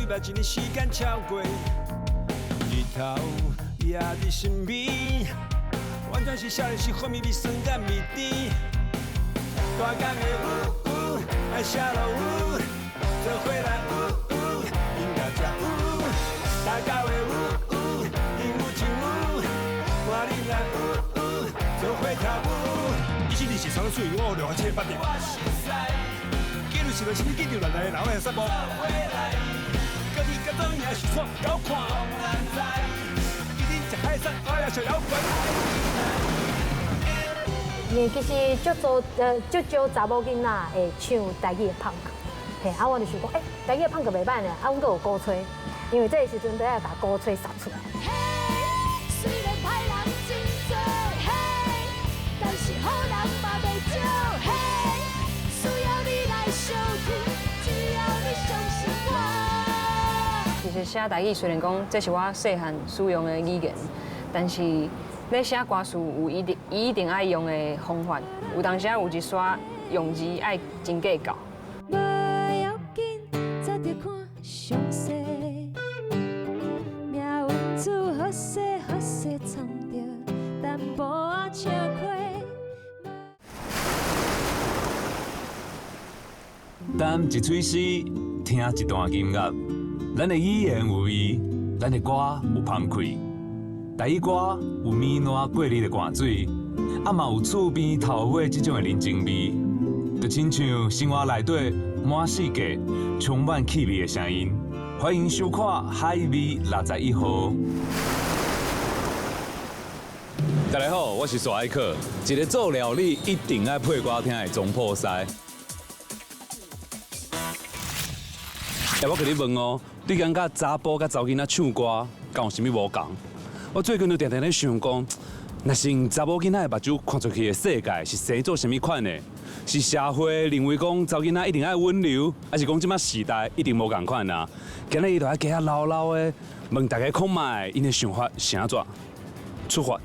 捌一年時間超過，日頭也佇身邊，完全是少年時風味味酸佮味甜。大江的霧霧，愛寫落雨，做伙來霧霧，音樂才有。大狗的霧霧，音有情有，換你來霧霧，做伙跳舞。一七二四三四五六七八。記錄是來啥物緊張，來來人來散步。家己甲做贏是創高看。一定食海產，我也想搖滾。因為其實足多足少查某囡仔會唱台語的 punk，嘿，啊，我就想講，欸，台語的 punk 袂䆀呢，啊，阮閣有鼓吹，因為這個時陣都愛共鼓吹殺出來。雖然歹人真濟，嘿，但是好人嘛袂少，嘿，需要你來相挺，只要你相信我。其實寫台語雖然講這是我細漢使用的語言，但是咧寫歌詞有一定伊一定愛用的方法，有當時仔有一煞用字愛真計較。無要緊，早著看詳細，命運注好勢好勢藏著淡薄仔吃虧。擔一喙絲，聽一段音樂，咱的語言有味，咱的歌有芳氣。台語歌有綿爛過濾的汗水，啊嘛有厝邊頭尾這種的人情味，就親像生活內底滿世界充滿氣味的聲音。歡迎收看《海味61號》。大家好，我是蘇愛克，一个做料理一定愛配歌聽的總鋪師。欸，我共你問哦，你感覺查埔佮查某囡仔唱歌，敢有啥物無仝？我最近就定定咧想講，若是用查某囡仔的目睭看出去的世界是生做啥物款的？是社會認為講查某囡仔一定愛溫柔，還是講這擺時代一定無仝款啊？今日伊就愛加較老老的問大家看覓，𪜶的想法是按怎？出發。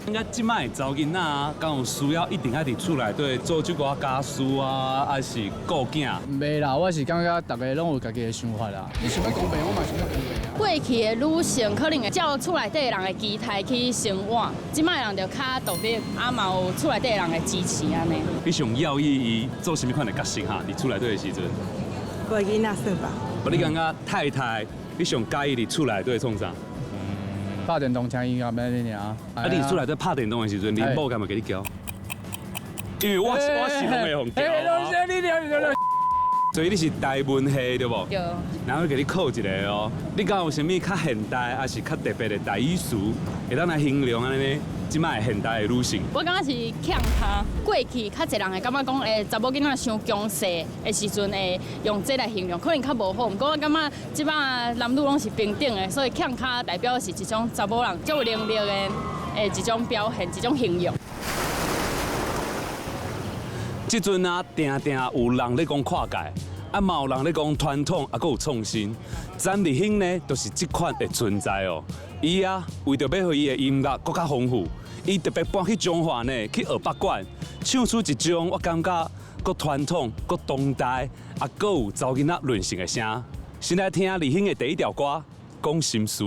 感覺這擺的查某囡仔啊，敢有需要一定愛佇厝內底做這寡家事啊，還是顧囝？袂啦，我是感覺逐个攏有家己的想法啦。你想欲公平，我嘛想欲公平啊。過去的女性可能會照厝內底人的期待去生活，這擺人就較獨立，啊嘛有厝內底人的支持按呢。你上耀意伊做啥物款的角色哈？佇厝內底的時陣？我囡仔算吧。無你感覺太太，你上佮意佇厝內底創啥？拍電動聽音樂按呢爾。啊，你厝內底拍電動的時陣，你某敢會共你叫？因為我是攏會予叫。所以你是台文系對無？對。然後共你考一个哦，你敢有啥物較現代，還是較特別的台語詞，會當來形容按呢？這擺現代的女性？我感覺是欠跤。過去較濟人會感覺講，欸，查某囡仔傷強勢的時陣，會用這來形容，可能較無好。毋過我感覺這擺男女攏是平等的，所以欠跤代表是一種查某人足有能力的一種表現，一種形容。這陣啊，定定有人咧講跨界，啊嘛有人咧講傳統，啊閣有創新。詹立興呢，就是這款的存在哦。伊啊，為著欲予伊的音樂閣較豐富，伊特別搬去彰化呢，去學北管，唱出一種我感覺閣傳統、閣當代，啊閣有查某囡仔潤性的聲。先來聽立興的第一條歌《講心事》。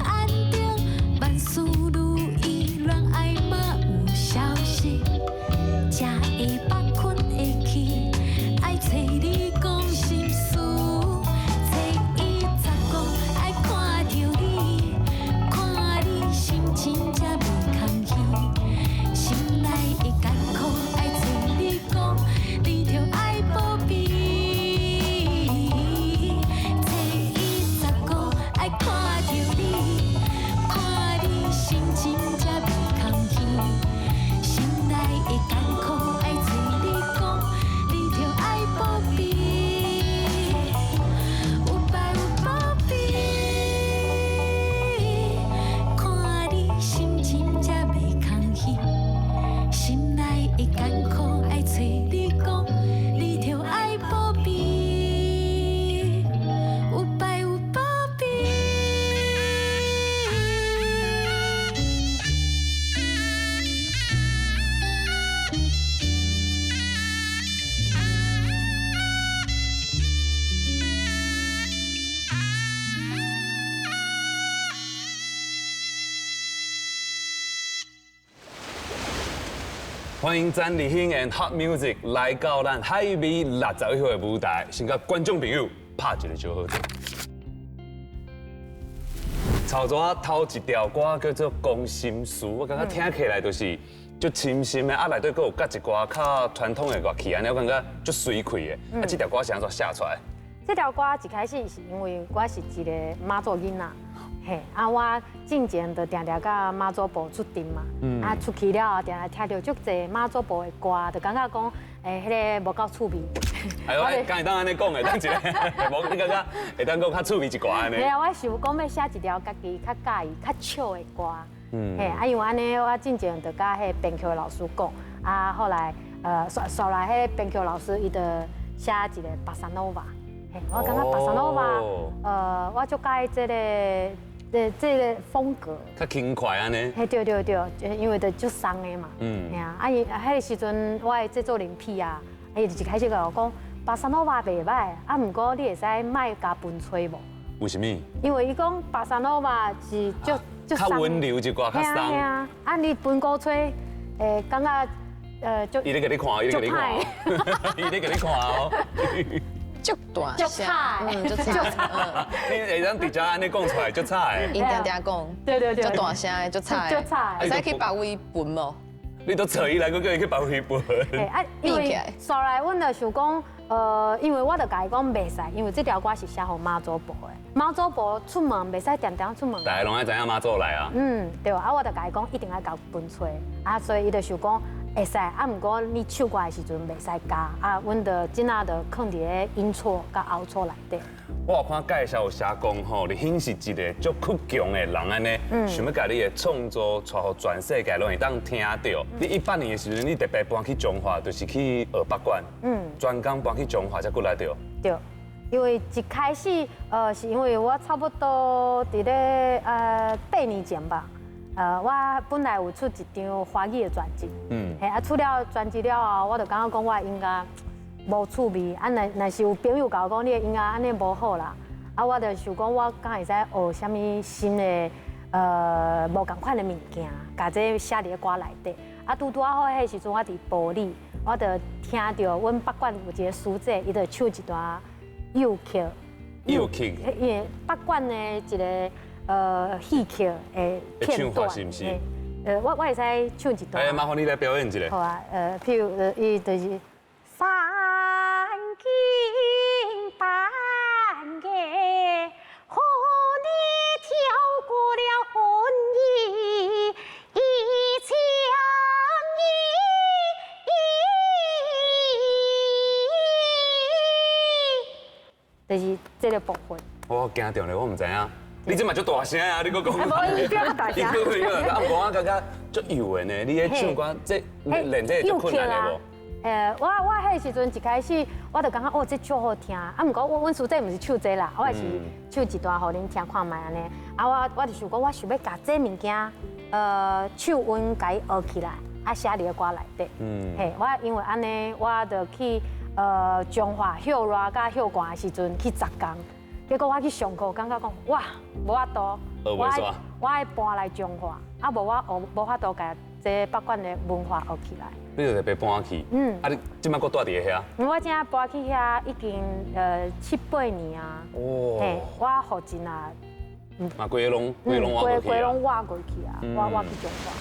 安定，萬事如意，戀愛嘛有消息，才會放睏會去，愛揣你講心事，初一十五愛看著你，看你心情才袂空虛，心內的艱苦愛揣你講，你著愛保庇。初一十五愛看著你，看你心情才袂空虛，心內的艱苦愛揣你講，你著愛保庇。有拜有保庇，看你心情才袂空虛，心內的艱苦愛揣你講，你著愛保庇。有拜有保庇。歡迎詹立興 and Hot Music 來到咱海味61號的舞台，先佮觀眾朋友拍一個招呼。頭拄仔頭一條歌叫做《講心事》，我感覺聽起來就是足深深的，啊內底閣有佮一寡較傳統的樂器，按呢我感覺足隨氣的。啊，這條歌是按怎寫出來？這條歌一開始是因為我是一個媽祖囡仔，嘿，啊我進前就定定佮媽祖婆出陣嘛，啊出去了後，定定聽著足濟媽祖婆的歌，就感覺講，欸，彼個無夠趣味。哎呦，敢會當按呢講的，等一下，無你感覺會當講較趣味一寡按呢？嘿啊，我想講欲寫一條家己較佮意、較笑的歌，嘿，啊因為按呢，我進前就佮彼個編曲的老師講，啊後來，煞來彼個編曲老師伊就寫一個巴薩諾瓦。我感覺巴薩諾瓦，我足佮意這个這個風格，較輕快按呢。嘿，對對對，因為就足鬆的嘛。嘿啊，啊伊彼個時陣，我的製作人屁啊，伊就一開始共我講，巴薩諾瓦袂䆀，啊，毋過你會使莫共分吹無？為啥物？因為伊講巴薩諾瓦是足足較溫柔一寡，較鬆。嘿啊，啊你分鼓吹，感覺足。伊咧共你看，伊咧共你看，伊咧共你看哦。足大聲，足吵。你會當直接按呢講出來，足吵的。𪜶定定講，對對對，足大聲的，足吵的，足吵的。會使去別位分無？你都找伊來，閣叫伊去別位分。啊，因為煞來，阮就想講，因為我就共伊講袂使，因為這條歌是寫予媽祖婆的，媽祖婆出門袂使定定出門。大家攏愛知影媽祖來啊。嗯，對啊，我就共伊講一定愛共分吹，啊，所以伊就想講。會使，啊，毋過你唱歌的時陣袂使加，啊，阮就這仔就囥佇咧音錯佮喉錯內底。我有看介紹有寫講吼，立興是一個足倔強的人按呢，想欲共你的創作帶予全世界攏會當聽著。你18年的時陣，你特別搬去彰化，就是去學北管，專工搬去彰化才過來著。對，因為一開始，是因為我差不多佇咧8年前吧。我本來有出一張華語的專輯，嘿，啊出了專輯了後，我就感覺講我的音樂無趣味，啊，若是有朋友共我講你的音樂按呢無好啦，啊，我就想講我敢會使學啥物新的，無仝款的物件，共這寫佇咧歌內底。啊，拄拄仔好，彼個時陣我佇埔里，我就聽著阮北管有一個師姐，伊就唱一段幼曲，幼曲，因為北管的一個。戲曲的片段，是毋是？我會使唱一段。哎，麻煩你來表演一下。好啊，譬如伊就是三更半夜，和你跳過了婚姻一牆一，就是這個部分。我驚著咧，我毋知影。你這嘛足大聲啊！你閣講，無，伊比較大聲。伊閣啊，毋過我感覺足幼的呢。你咧唱歌，這練這個足困難的無？我彼個時陣一開始，我就感覺哦，這足好聽。啊，毋過阮師姐毋是唱這啦，我也是唱一段予恁聽看覓按呢。啊，我就想講，我想欲共這物件，手韻共伊學起來，啊，寫佇咧歌內底。嘿，我因為按呢，我就去彰化歇熱佮歇寒的時陣去10工。結果我去上課，感覺講哇，無法度，我愛搬來彰化，啊無我學無法度共這北管的文化學起來。你就特別搬去，啊你這擺閣住佇遐？我這擺搬去遐已經7、8年啊。哦。嘿，我戶籍啊，嘛規个攏規個攏挖過去啊。規個攏挖過去啊，我挖去彰化。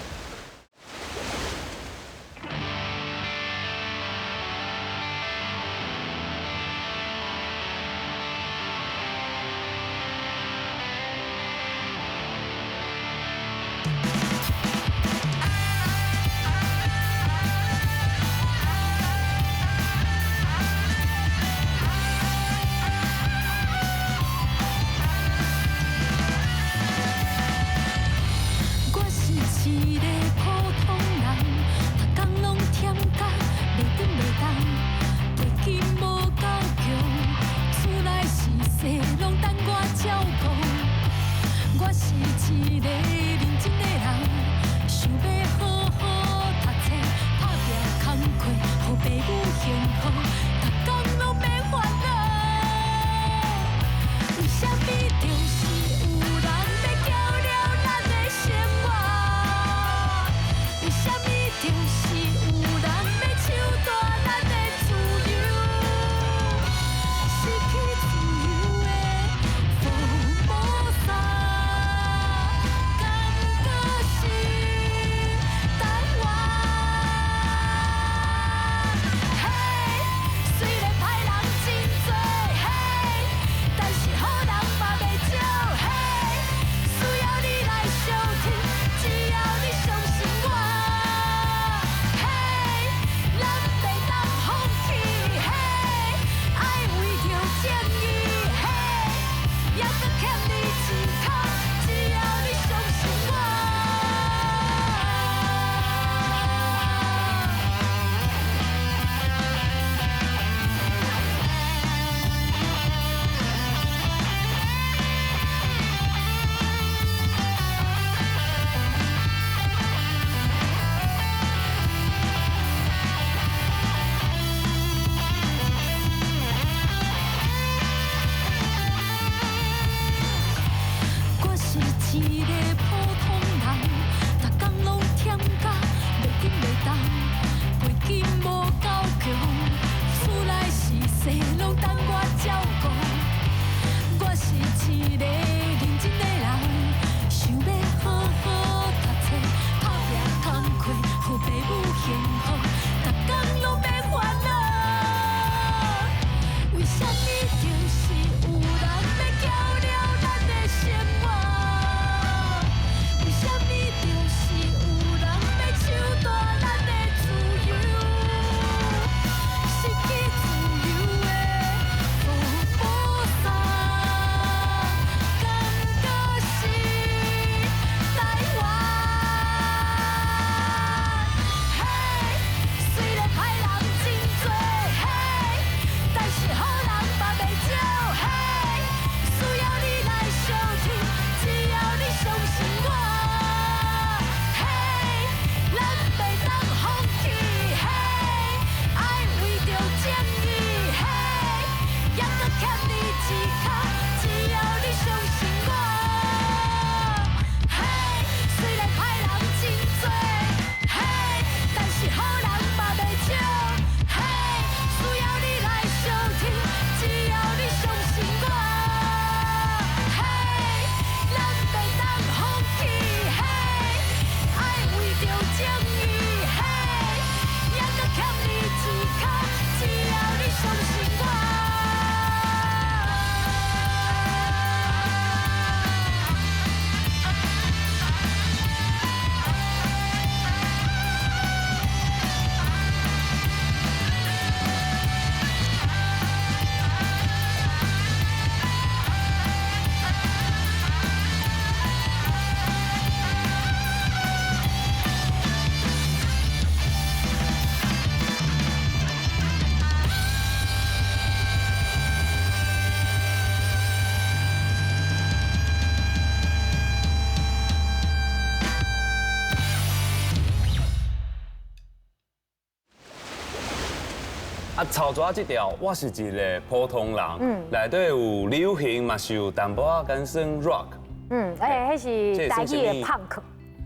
啊，草蛇這條，我是一个普通人，內底有流行嘛，是有淡薄仔敢算 rock。嗯，哎，彼是台語的 punk。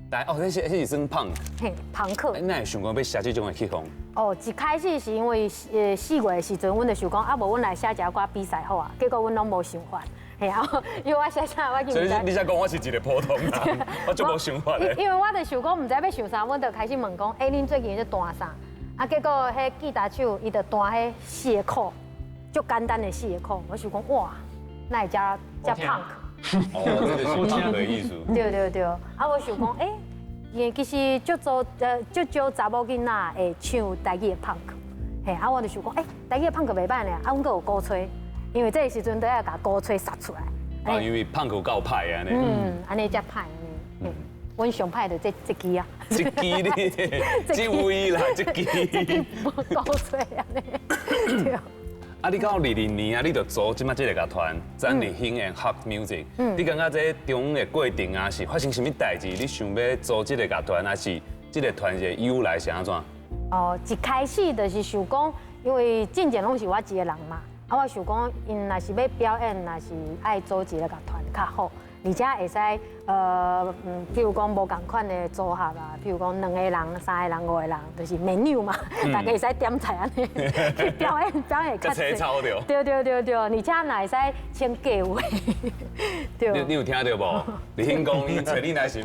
但哦，這是算 punk。嘿，朋克。你哪會想講欲寫這種的曲風？哦，一開始是因為4月的時陣，阮就想講啊，無阮來寫一下歌比賽好啊，結果阮攏無想法。嘿啊，因為我寫啥我記。所以你才講我是一個普通人，我足無想法的。因為我就想講，毋知欲想啥，阮就開始問講，欸，恁最近咧彈啥？啊，結果彼吉他手伊就彈彼四个鼓，足簡單的四個鼓，我想講哇，哪會遮遮 punk？哦，這就是 punk 的意思。對對對，啊，我想講，欸，因為其實足多足少查某囡仔會唱台語的 punk，嘿，啊，我就想講，欸，台語的 punk 袂䆀呢，啊，阮閣有鼓吹，因為這個時陣都要共鼓吹殺出來。啊，因為 punk 有夠歹按呢。嗯，按呢才歹按呢。阮上歹就這支啊。這支你，這位啦，這支。這支鼓吹按呢。對。啊，你到22年啊，你就組這擺這个樂團，詹立興 and Hot Music。你感覺這中的過程啊，是發生啥物代誌？你想欲組這个樂團，還是這个團的由來是按怎？哦，一開始就是想講，因為進前攏是我一個人嘛，啊，我想講，𪜶若是欲表演，若是愛組一个樂團較好，而且會使譬如講無仝款的組合啊，譬如講兩個人、三個人、五個人，就是 menu 嘛，大家會使點菜按呢去表演表演較濟。對對對對，而且若會使穿價位。對。你有聽著無？立興講，伊揣你來是欲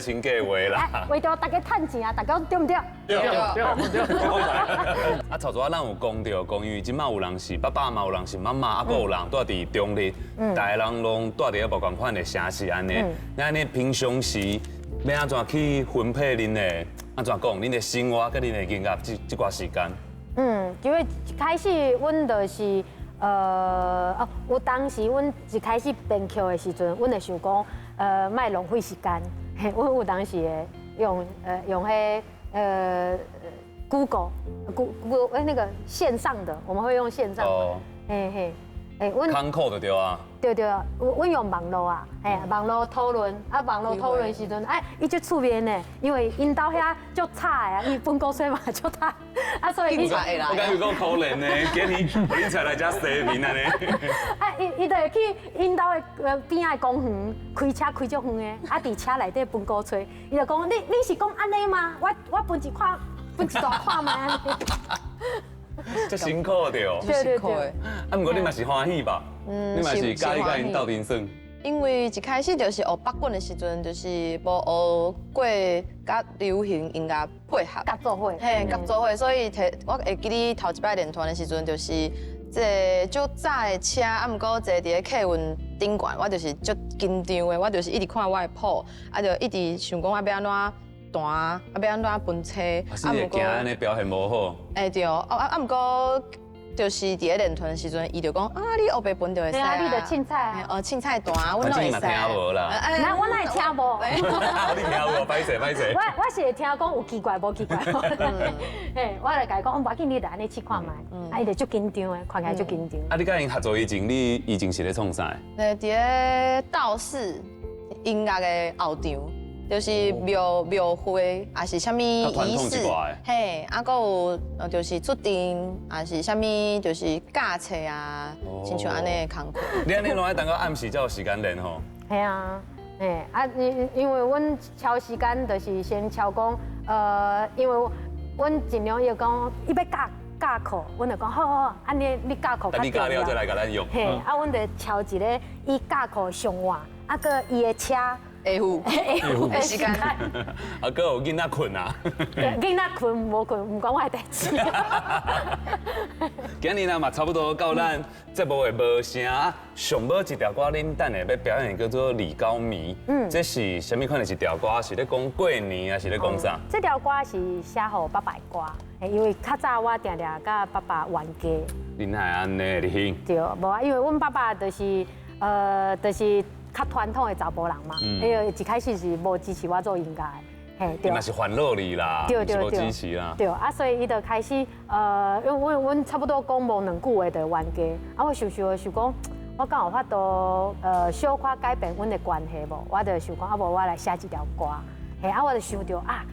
穿價位啦。為著大家趁錢啊，大家對毋對？對對對。啊，頭拄仔咱有講著，講因為這擺有人是爸爸嘛，有人是媽媽，啊，閣有人住佇中壢，大家人攏住佇個無仝款的城市按呢。那按呢平常時欲按怎去分配恁的，按怎講，恁的生活佮恁的音樂這寡時間？嗯，因為一開始阮就是哦，有當時阮一開始編曲的時陣，阮會想講，莫浪費時間，嘿，阮有當時會用彼Google，Google 欸那個線上的，我們會用線上的，嘿嘿。欸，阮康扣就對啊。對對，阮用網路啊，嘿，網路討論，啊，網路討論時陣，哎，伊足趣味呢，因為𪜶兜遐足吵的啊，伊分鼓吹嘛足吵，啊，所以伊，我感覺講可憐呢，今日恁才來遮洗面按呢。啊，伊就會去𪜶兜的邊仔的公園開車開足遠的，啊，佇車內底分鼓吹，伊就講，你是講按呢嗎？我分一塊，分一大塊覓按呢。這辛苦對哦，對對對。啊，毋過你嘛是歡喜吧？嗯，你嘛是佮意佮𪜶鬥陣耍。因為一開始就是學北滾的時陣，就是無學過佮流行音樂配合，夾做伙，嘿，夾做伙，所以提我會記得頭一擺練團的時陣，就是坐足早的車，啊，毋過坐佇咧客運頂懸，我就是足緊張的，我就是一直看我的譜，啊，就一直想講我欲按怎彈，啊，欲按怎分車，啊，毋過按呢表現無好。欸對，啊啊啊，毋過就是佇咧練團的時陣，伊就講啊，你烏白分就會使啊，你就凊彩啊，哦，凊彩彈，阮攏會使。聽無啦，那我哪會聽無？你聽無？歹勢歹勢。我是會聽講有奇怪無奇怪。嘿，我就共伊講，無要緊，你就按呢試看覓。啊，伊就足緊張的，看起來足緊張。啊，你佮𪜶合作以前，你以前是咧創啥？佇咧道士音樂的後場。就是廟會，抑是啥物儀式，嘿，啊，閣有就是出陣，抑是啥物就是教冊啊，親像按呢的工課。你按呢攏愛等到暗時才有時間練吼？嘿啊，嘿，啊，因為阮敲時間就是先敲講，因為阮盡量伊講，伊欲教教課，阮就講好好好，按呢你教課較你教了再來共咱用。嘿，啊，阮就敲一个伊教課上晚，啊，閣伊的車。下午，下午的時間，啊，閣有囡仔睏啊？囡仔睏無睏，毋關我的代誌。今日呢嘛，差不多到咱節目的尾聲，上尾一條歌，恁等下欲表演叫做《李高迷》。嗯，這是啥物款的一條歌？是咧講過年，還是咧講啥？這條歌是寫予爸爸的歌，因為較早我定定佮爸爸冤家。恁哪會按呢，立興？對，無啊，因為阮爸爸就是。較傳統的查埔人嘛，因為一開始是無支持我做音樂的，嘿，對。嘛是煩惱你啦，對對對，無支持啦。對，啊，所以伊就開始，因為阮差不多講無兩句話就冤家，啊，我想想想講，我敢有法度，小可改變阮的關係無？我就想講，啊，無我來寫這條歌，嘿，啊，我就想著啊，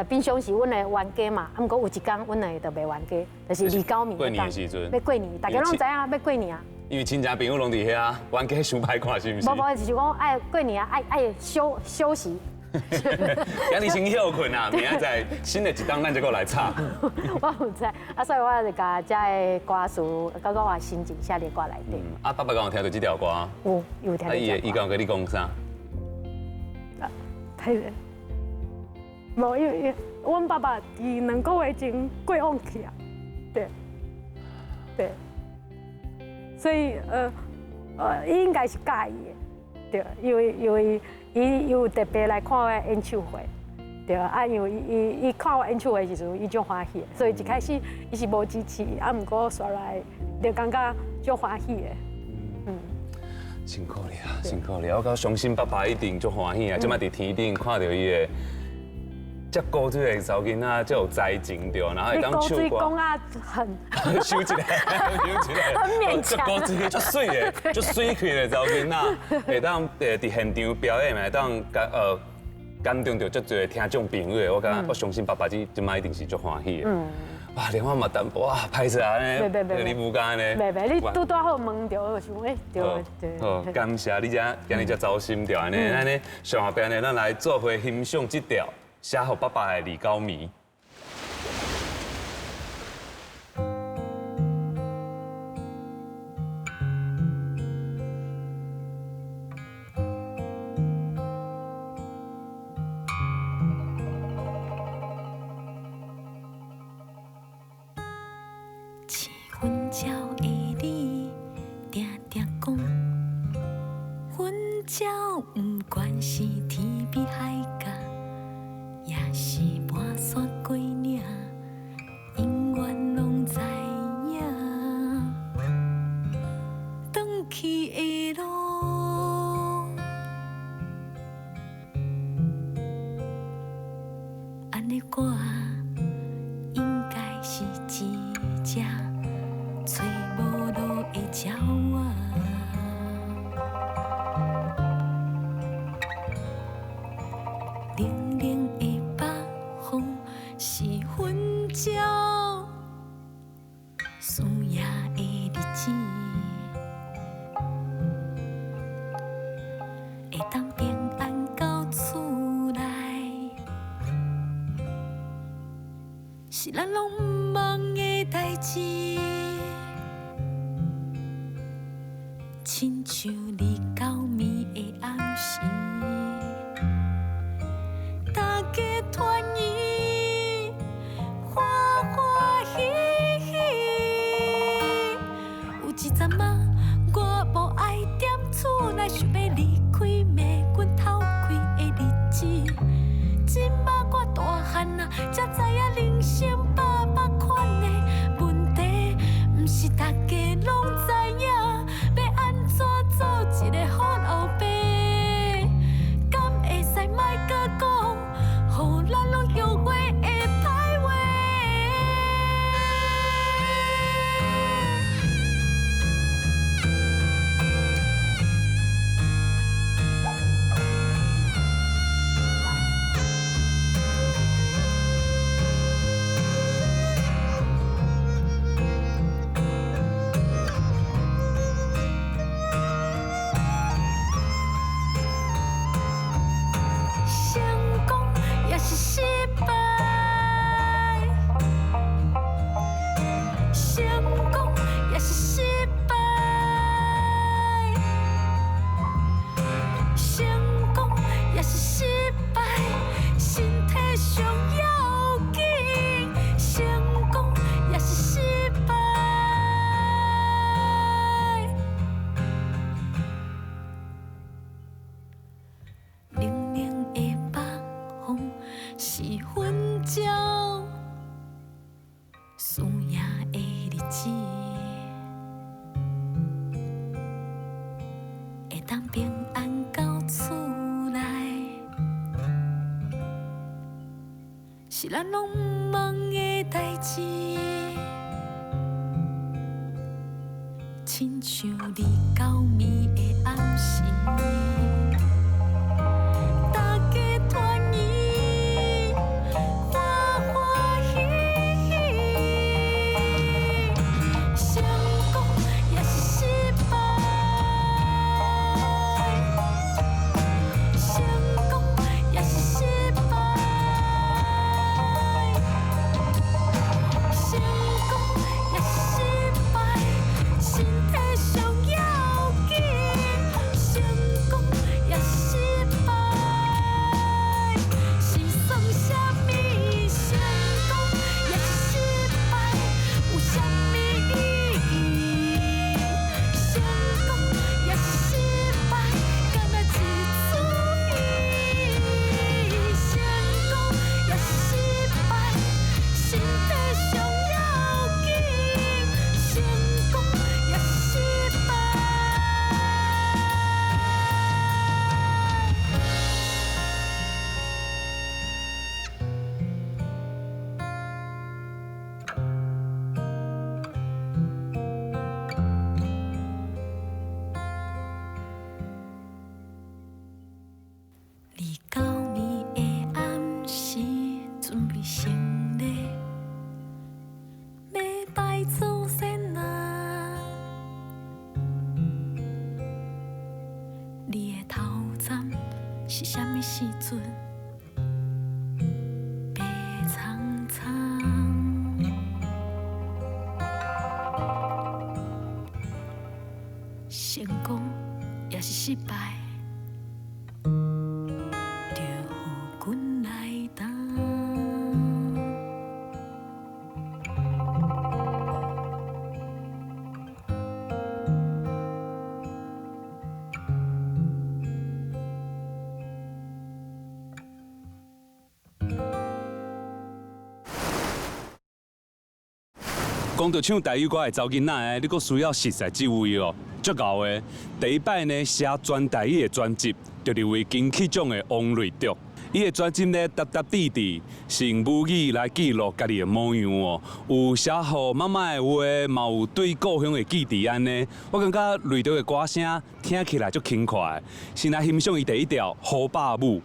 平常时阮會冤家嘛，啊，毋過有一工阮兩个就袂冤家，就是二九暝。過年的時陣。欲過年，大家攏知影欲過年啊。因為親戚朋友攏佇遐，冤家傷歹看，是毋是？無無，就是講愛過年啊，愛愛休休息。今日先歇睏啊，明仔載新的一冬咱再閣來吵。我毋知，啊，所以我就共遮的歌詞，佮我的心情寫佇歌內底。啊，爸爸敢有聽著這條歌？有，有聽著。啊，伊敢有佮你講啥？啊，對。無，因為阮爸爸佇兩個月前過往去啊，對，對，所以伊應該是佮意的，對，因為因為伊有特別來看我演唱會，對啊，因為伊伊看我演唱會的時陣，伊足歡喜的，所以一開始伊是無支持，啊，毋過煞來就感覺足歡喜的，嗯。辛苦你啊，辛苦你！我感覺相信爸爸一定足歡喜啊，這擺佇天頂看著伊的。這古錐的查某囡仔，這有才情對，然後會當唱歌。講啊，很。收一下，收一下。很勉強。這古錐足媠的，足媠氣的查某囡仔，會當佇現場表演，會當感動著足濟聽眾朋友的。我感覺我相信爸爸這這擺一定是足歡喜的。哇，連我嘛淡薄仔歹勢按呢，你無敢按呢。袂袂，你拄拄好問著，想欸對對。好，感謝你遮今日遮走心著按呢，按呢上後邊呢，咱來做伙欣賞這條。寫予爸爸的二九暝。飼粉鳥的你，定定講，粉鳥不管是天邊海角。也是跋山過嶺，永遠攏知影。轉去的路，按呢我應該是一隻揣無路的鳥仔。冷冷的北風是粉鳥思夜的日子，會當平安到厝內，是咱攏毋望的代誌。親像二九暝的暗時。大家團圓，歡歡喜喜。有一陣仔，我無愛踮厝內，想欲離開罵阮頭開的日子。這擺我大漢啊，才知影人生百百款的問題，毋是大家攏知影，欲按怎做一个好老爸？敢會使莫閣講？予咱攏後悔的歹話。成功也是失敗，成功也是失敗，成功也是失敗，身體上要緊，成功也是失敗。冷冷的北風是粉鳥思夜的日子，會當平安到厝內，是咱攏毋望的代誌。親像二九暝的暗時。大家團圓，是啥物时阵？白苍苍，成功也是失败，着予阮来担。讲到唱台语歌的查某囡仔，你阁需要熟似这位哦，足𠢕的。第一摆呢，写全台语的专辑，就入围金曲奖的王瑞卓。伊的专辑呢，沓沓滴滴，是用母语来记录家己的模样哦。有写予妈妈的话，嘛有对故乡的记忆按呢。我感觉瑞卓的歌声听起来足轻快。先来欣赏伊第一条《好爸母》。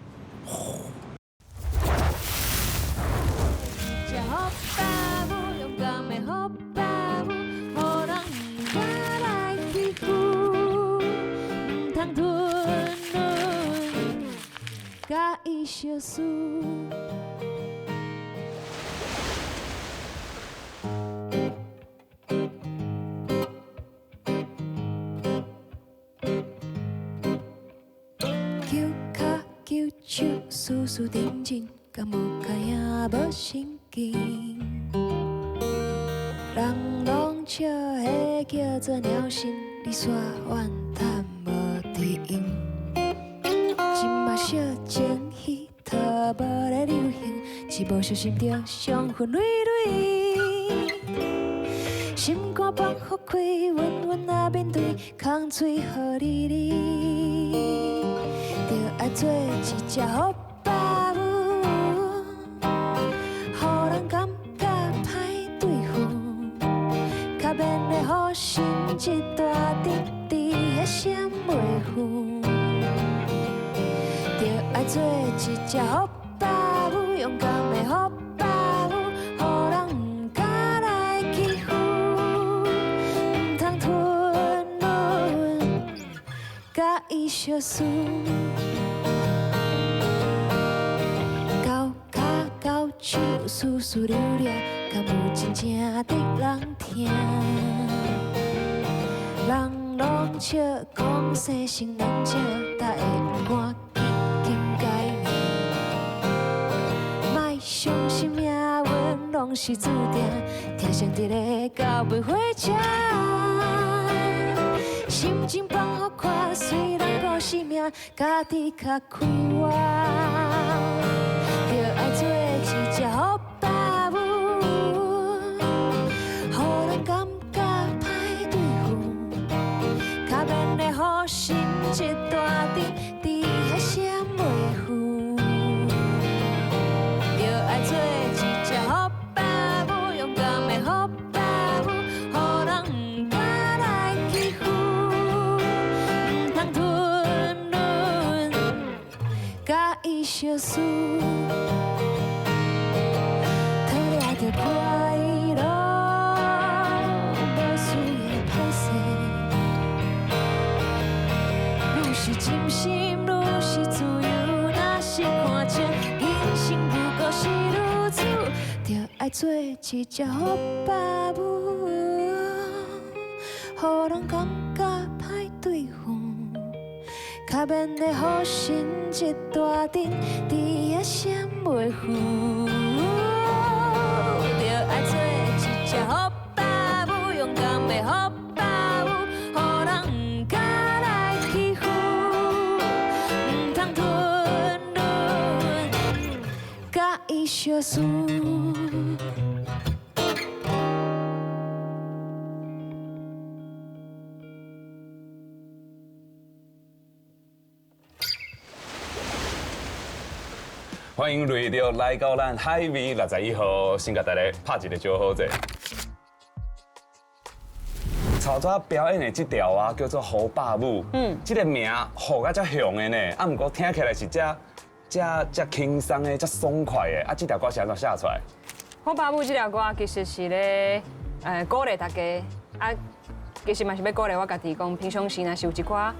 佮伊相思。搝跤搝手，事事认真，敢有较影无神经？人拢笑彼叫做鸟心，你煞怨叹无知音。这马小情戏套无咧流行，一无小心就伤痕累累。心肝放予开，稳稳仔面对，空喙予你你，就爱做一只好爸母，予人感觉歹对付，较免咧予心一大阵伫遐闪袂赴。就爱做一只好爸母，勇敢的好爸母，予人毋敢来欺负，毋通吞阮，佮伊相思。厚跤厚手，事事留掠，敢有真正得人疼？人拢笑讲生性难食，逐个毋赶紧紧改名。莫相信命运拢是注定，疼惜伫咧到尾火车。心情放予宽，虽然顾性命，家己较快活。就爱做一只好爸母，予人感觉歹对付，较免咧予心一大阵伫遐闪袂赴。就爱做一只好爸母，勇敢的好爸母，予人毋敢来欺负，毋通吞阮，佮伊相思。讨掠著快乐，无需要歹势。愈是真心，愈是自由。若是看清人生不过是如此，就爱做一只好爸母，予人感觉歹对付，较免咧予心一大阵伫遐闪袂赴。就爱做一只好爸母，勇敢的好爸母，予人毋敢来欺负，毋通吞阮，佮伊相思。欢迎瑞卓来到咱海味61号，先共大家拍一个招呼者。头拄仔表演的这条啊，叫做《好爸母》。这个名号甲遮雄的呢，啊，毋过听起来是遮遮遮轻松的、遮爽快的。啊，这条歌是按怎写出来？《好爸母》这条歌其实是咧，鼓励大家，啊，其实嘛是欲鼓励我家己，讲平常时若是有一寡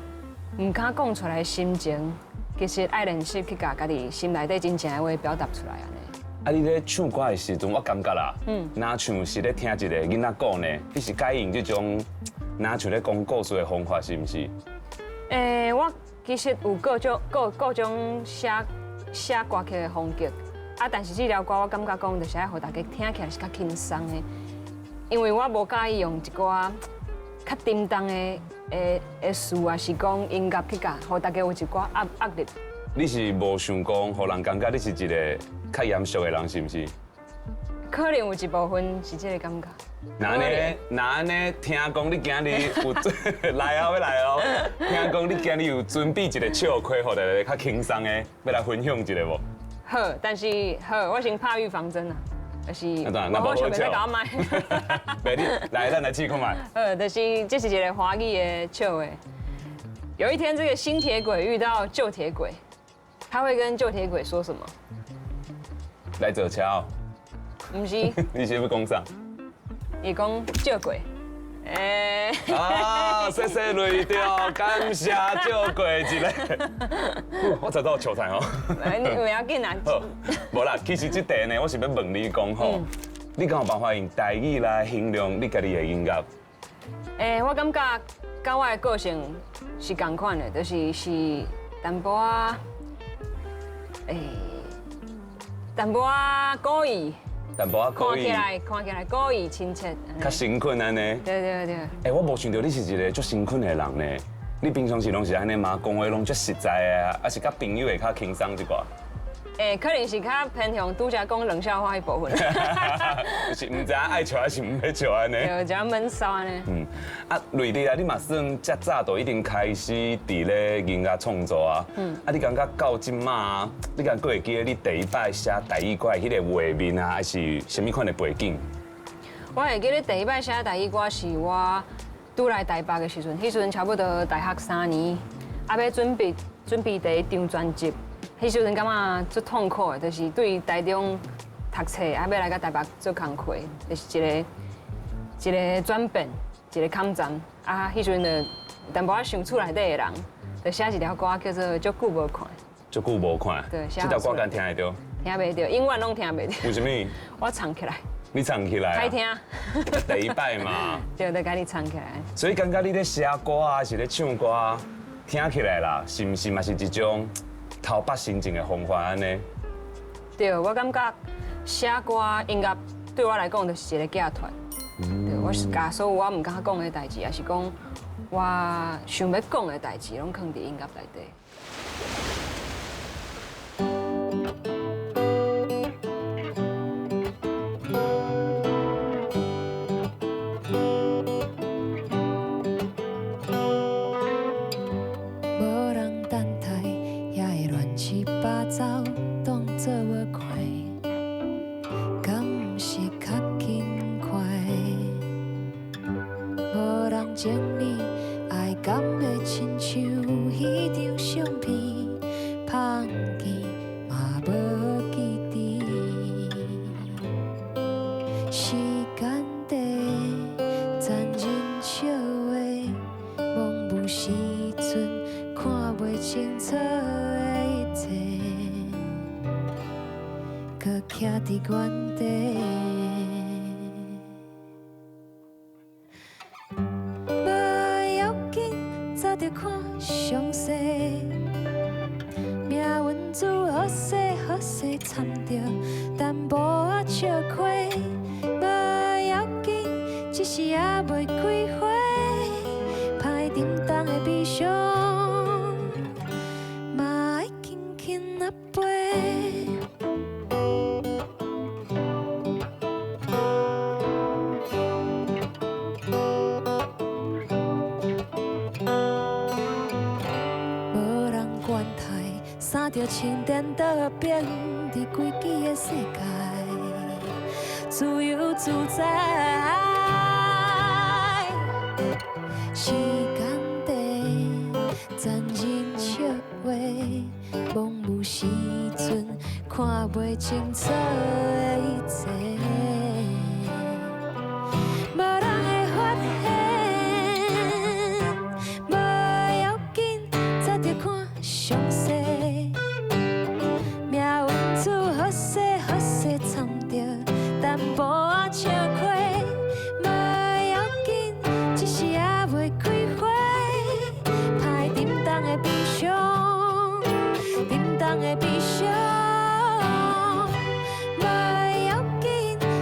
毋敢讲出来的心情，其實愛練習去共家己心內底真正的話表達出來按呢。啊，你咧唱歌的時陣，我感覺啦，若像是咧聽一個囡仔講呢，你是改用這種若像咧講故事的方法，是毋是？我其實有各種各各種寫寫歌曲的風格，啊，但是這條歌我感覺講就是愛予大家聽起來是較輕鬆的，因為我無佮意用一寡較沉重的的的詞，抑是講音樂去共，予大家有一寡壓壓力。你是無想講，予人感覺你是一個較嚴肅的人，是毋是？可能有一部分是這個感覺。若按呢，若按呢，聽講你今日有來哦，欲來哦。聽講你今日有準備一個笑話，予大家較輕鬆的，欲來分享一下無？好，但是好，我先拍預防針啊，就是無好笑，袂使共我賣。袂你來，咱來試看覓。好，就是這是一個華語的笑話。有一天，這個新鐵軌遇到舊鐵軌，他會跟舊鐵軌說什麼？來坐車哦。毋是。你是欲講啥？伊講借過。欸。啊，謝謝雷著，感謝借過一下。我才到笑台哦。你袂要緊啦。好，無啦，其實這題呢，我是欲問你講吼，你敢有辦法用台語來形容你家己的音樂？欸，我感覺佮我的個性是仝款的，就是是淡薄仔，欸，淡薄仔古意。淡薄仔古意。看起來看起來古意親切。較誠懇按呢。對對對。欸，我無想著你是一個足誠懇的人呢。你平常時攏是按呢嗎？講話攏足實在的，抑是佮朋友會較輕鬆一寡？欸，可能是較偏向拄才講冷笑話彼部分。就是毋知影愛笑抑是毋欲笑按呢。對，就悶騷按呢。嗯，啊，雷麗啊，你嘛算遮早就已經開始佇咧音樂創作啊。啊，你感覺到這馬，你敢閣會記得你第一擺寫台語歌的彼個畫面啊，抑是啥物款的背景？我會記得第一擺寫台語歌是我拄來台北的時陣，彼時陣差不多大學三年，啊，欲準備準備第一張專輯。彼時陣感覺足痛苦的，就是對台中讀冊，啊，欲來到台北做工課，就是一個一個轉變，一個坎站。啊，彼時陣就淡薄仔想厝內底的人，就寫一條歌叫做《足久無看》。足久無看。對，這條歌敢聽會著？聽袂著，永遠攏聽袂著。為啥物？我藏起來。你藏起來？歹聽。第一擺嘛。對，就共你藏起來。所以感覺你咧寫歌啊，抑是咧唱歌啊，聽起來啦，是毋是嘛是一種投放心情的方法按呢？對，我感覺寫歌音樂對我來講就是一個寄託。對，我是共所有我毋敢講的代誌，抑是講我想欲講的代誌，攏囥佇音樂內底。無人等待，遐的亂七八糟，當做無看，敢毋是較輕快？無人整理，愛敢會親像彼張相片，香見嘛無記得。時間短，殘忍笑話，罔有時陣看袂清楚的一切，閣徛佇原地。無要緊，早就看詳細。命運注好勢好勢摻著淡薄仔笑話。無要緊，只是猶未開花，歹沉重的悲傷，嘛愛輕輕仔飛。無人關待，衫著穿顛倒變，佇規矩的世界，自由自在。時間短，殘忍笑話，罔有時陣看袂清楚的一切，無人會發現。無要緊，早就看詳細。重的悲傷，袂要緊，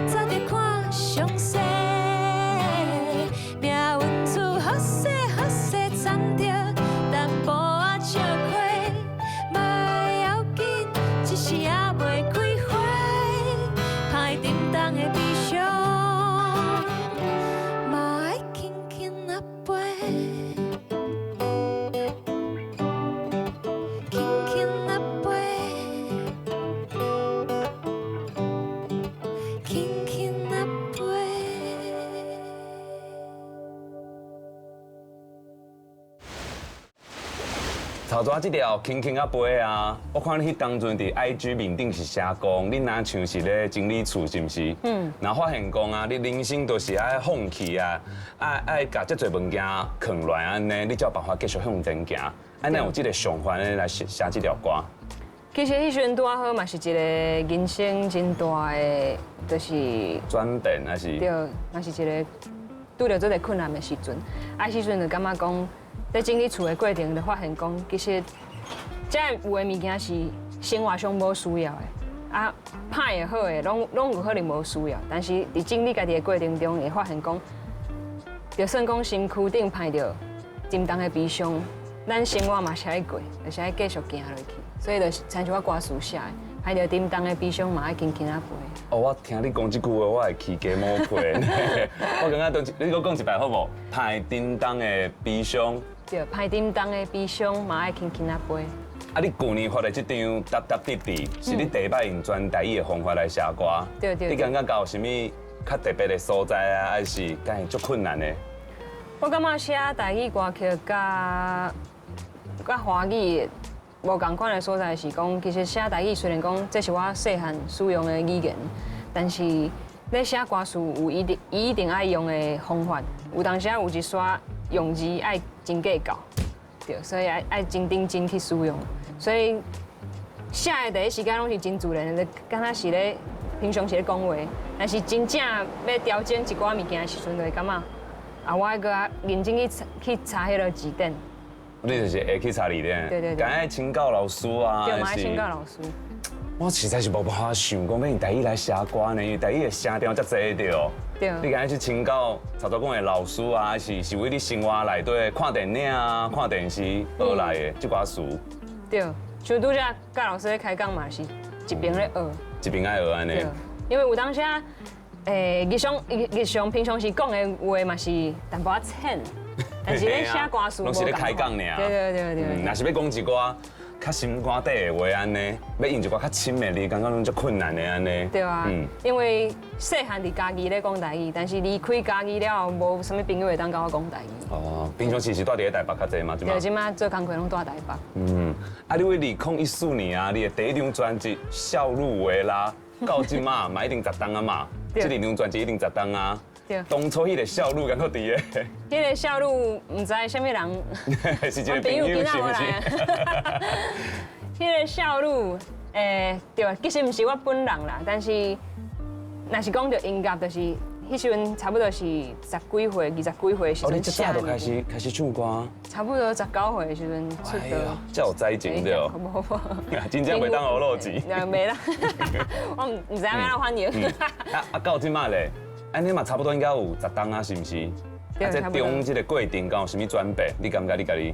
早就看詳細。命運注好勢好勢，摻著淡薄仔笑虧，袂要緊，只是猶未開花，歹沉重的悲傷，嘛愛輕輕仔飛。輕輕仔飛，輕輕仔飛。頭拄仔這條輕輕仔飛啊，我看你彼當陣佇 IG 面頂是寫講，你若像是咧整理厝是毋是？嗯。若發現講啊，你人生都是愛放棄啊，愛愛共遮濟物件囥落來按呢，你才有辦法繼續向前行。按呢有這個想法呢來寫寫這條歌。其實彼時陣拄仔好嘛是一個人生真大的，就是轉變，還是？對，嘛是一個拄著這個困難的時陣。啊，彼時陣就感覺講，佇整理厝的過程，就發現講，其實這有的物件是生活上無需要的，啊，歹的好的，攏攏有可能無需要。但是佇整理家己的過程中，會發現講，就算講身軀頂歹著沉重的悲傷，咱生活嘛是愛過，就是愛繼續行落去。所以就親像我歌詞寫的，歹著沉重的悲傷嘛愛輕輕仔飛。哦，我聽你講這句話，我會起雞毛皮。我感覺你閣講一擺好無？歹沉重的悲傷。對，歹沉重的悲傷嘛愛輕輕仔飛。啊，你舊年發的這張《答答滴滴》，是你第一擺用全台語的方法來寫歌。對對。你感覺有啥物較特別的所在啊？還是敢會足困難的？我感覺寫台語歌曲佮佮華語無仝款的所在是講，其實寫台語雖然講這是我細漢使用的語言，但是咧寫歌詞有一定伊一定愛用的方法，有當時仔有一煞用字愛真計較，對，所以愛愛真認真去使用。所以寫的第一時間攏是真自然的，敢若是咧平常時咧講話，但是真正欲調整一寡物件的時陣，就會感覺啊，我愛閣較認真去去查彼个字典。你就是會去查字典，對對對，敢愛請教老師啊，對，嘛愛請教老師。我實在是無辦法想講，欲用台語來寫歌呢，因為台語的聲調遮濟對。對。你敢愛去請教頭拄講的老師啊，還是是為你生活內底看電影啊、看電視學來的這寡詞？對，像拄才佮老師咧開講嘛，是一邊咧學，一邊愛學按呢。對，因為有當時啊，日常日常平常時講的話嘛是淡薄仔淺。但是咧寫歌詞，攏是咧開講爾。對對對對。若是欲講一寡較心肝底的話按呢，欲用一寡較深的字，感覺攏足困難的按呢。對啊，因為細漢佇嘉義咧講台語，但是離開嘉義了後，無啥物朋友會當佮我講台語。哦，平常時是住佇咧台北較濟嘛？對，這擺做工課攏住台北。嗯，啊，你為2014年啊，你的第一張專輯《笑路維拉》到這擺嘛一定十冬啊嘛，這兩張專輯一定十冬啊。對，當初彼個笑路敢閣佇咧？彼個笑路毋知啥物人，是一個朋友是毋是？彼個笑路，對，其實毋是我本人啦，但是若是講著音樂，就是彼時陣差不多是十幾歲、二十幾歲的時陣。哦，你這早就開始開始唱歌？差不多19歲的時陣出道。這有才情對？無無，真正袂當學落錢。袂啦，我毋知影欲按怎反應。啊啊，到這擺咧？按呢嘛差不多應該有十冬啊，是毋是？啊，這中這個過程敢有啥物轉變？你感覺你家己？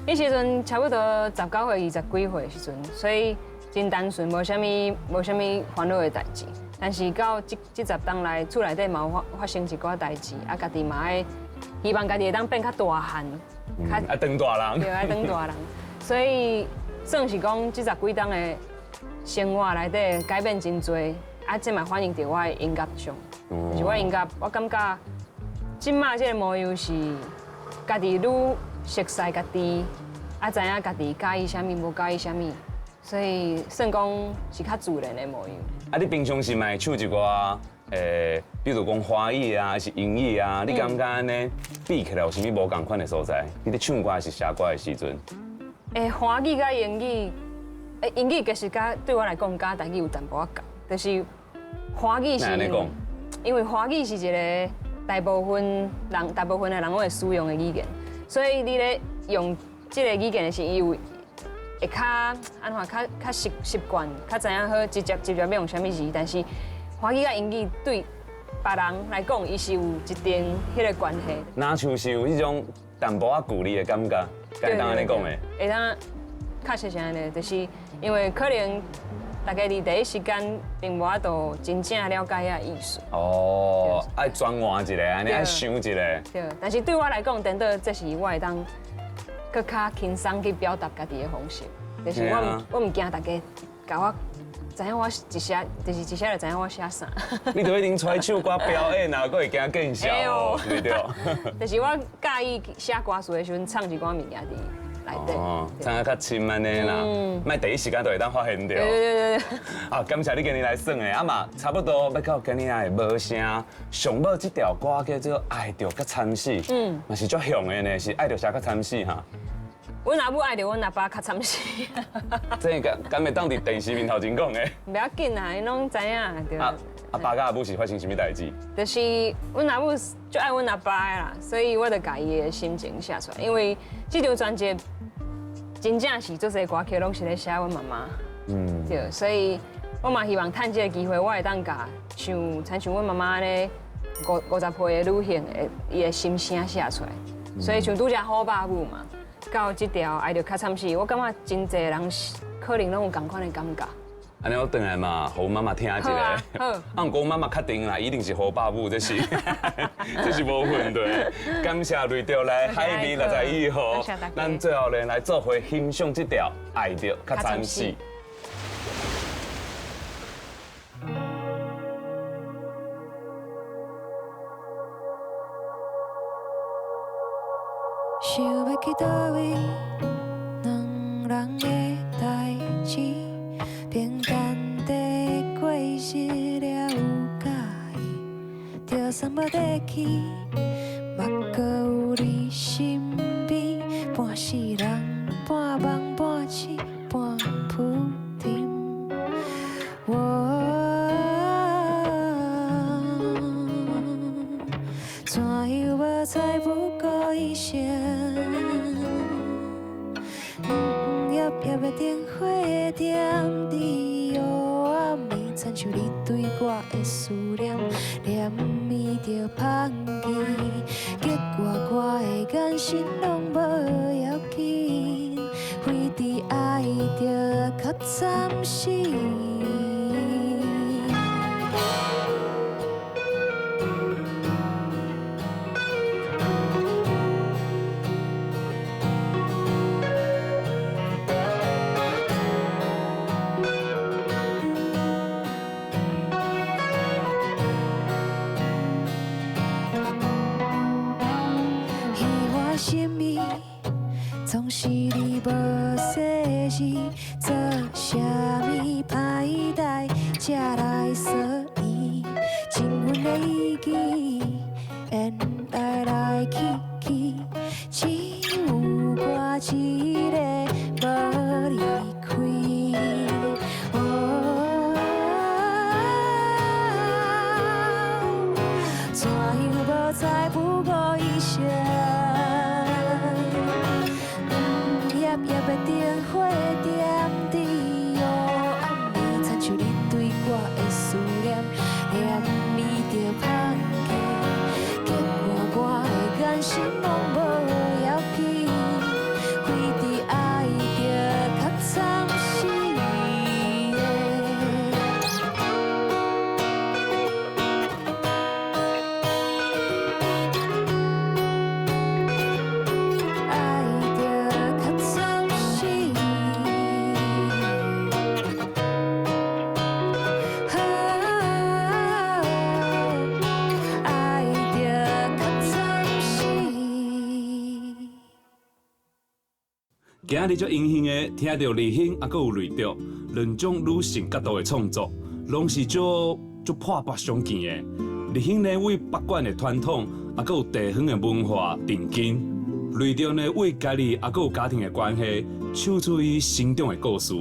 彼時陣差不多19歲、20幾歲的時陣，所以真單純，無啥物無啥物煩惱的代誌。但是到這這十冬來，厝內底嘛有發發生一寡代誌，啊，家己嘛愛希望家己會當變較大漢，較愛當大人，對，愛當大人。所以算是講這十幾冬的生活內底改變真濟。啊，這嘛反映佇我的音樂上，就是我音樂，我感覺這擺這個模樣是家己愈熟悉家己，啊，知影家己佮意啥物，無佮意啥物，所以算講是較自然的模樣。啊，你平常時嘛會唱一寡，比如講華語啊，還是英語啊？你感覺按呢比起來有啥物無仝款的所在？你咧唱歌還是寫歌的時陣？華語佮英語，英語其實佮對我來講，佮台語有淡薄仔仝。就是華語是，因為華語是一個大部分人、大部分的人攏會使用的語言，所以你咧用這個語言的時，伊有會較按怎較較習習慣，較知影好直接直接欲用啥物字，但是華語佮英語對別人來講，伊是有一定彼個關係。若像是有彼種淡薄仔距離的感覺，敢會當按呢講的？會當，確實是按呢，就是因為可能大家佇第一時間並無法度真正了解遐意思。哦，愛轉換一下，按呢愛想一下。對，但是對我來講，顛倒這是我會當閣較輕鬆去表達家己的方式，就是我我毋驚大家共我知影我一寫，就是一寫就知影我寫啥。你都已經出來唱歌表演啊，閣會驚見笑哦，對不對？就是我佮意寫歌詞的時陣，藏一寡物件佇內底。哦，藏得較深按呢啦，莫第一時間就會當發現著。對對對對。啊，感謝你今日來耍的，啊嘛，差不多欲到今日的無聲，上尾這條歌叫做《愛著較慘死》，嘛是足雄的呢，是愛著啥較慘死哈？阮阿母愛著阮阿爸較慘死。這個敢會當佇電視面頭前講的？袂要緊啦，𪜶攏知影對。啊，阿爸佮阿母是發生啥物代誌？就是阮阿母足愛阮阿爸的啦，所以我就共伊的心情寫出來。因為這張專輯真正是足濟歌曲攏是咧寫阮媽媽。對，所以我嘛希望趁這個機會，我會當共像親像阮媽媽按呢五十歲的女性的伊的心聲寫出來。所以像拄才好爸母嘛。到這條愛著較慘死，我感覺真濟人可能攏有仝款的感覺。按呢我轉來嘛，予阮媽媽聽一下。好。啊，毋過阮媽媽確定啦，一定是好爸母，這是這是無問題。感謝雷著來海味61號，咱最後咧來做伙欣賞這條愛著較慘死。想欲去佗位，兩人的代誌，平淡地過日了有佮意，就算無底氣，嘛阁有你身邊，半世人半夢半醒半浮沉。我怎样无彩不过一生？夜夜的灯火点伫黑暗暝，亲像你对我的思念，连暝著香气，结果我的眼神攏无要紧，非得愛著較慘死。總是你無細緻，做啥物歹代才來索伊？情分的意義，缘來來去去，只有我一个無離開。哦，怎樣無彩不過一生？夜夜的燈火點佇黑暗暝，親像你對我的思念，連暝著香氣，結果我的眼神攏無要緊，非得愛著較慘死。愛著較慘死。愛著較慘死。今仔日足榮幸的聽著麗興，猶閣有雷著兩種女性角度的創作，攏是足足破帛相見的。麗興呢，為北管的傳統，猶閣有地方的文化定根；雷著呢，為家己猶閣有家庭的關係，唱出伊成長的故事。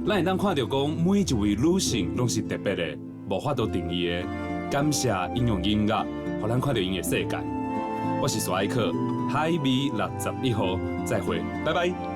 咱會當看著講，每一位女性攏是特別的，無法度定義的。感謝𪜶用音樂，予咱看著𪜶的世界。我是蘇愛克，海味61號，再會，拜拜。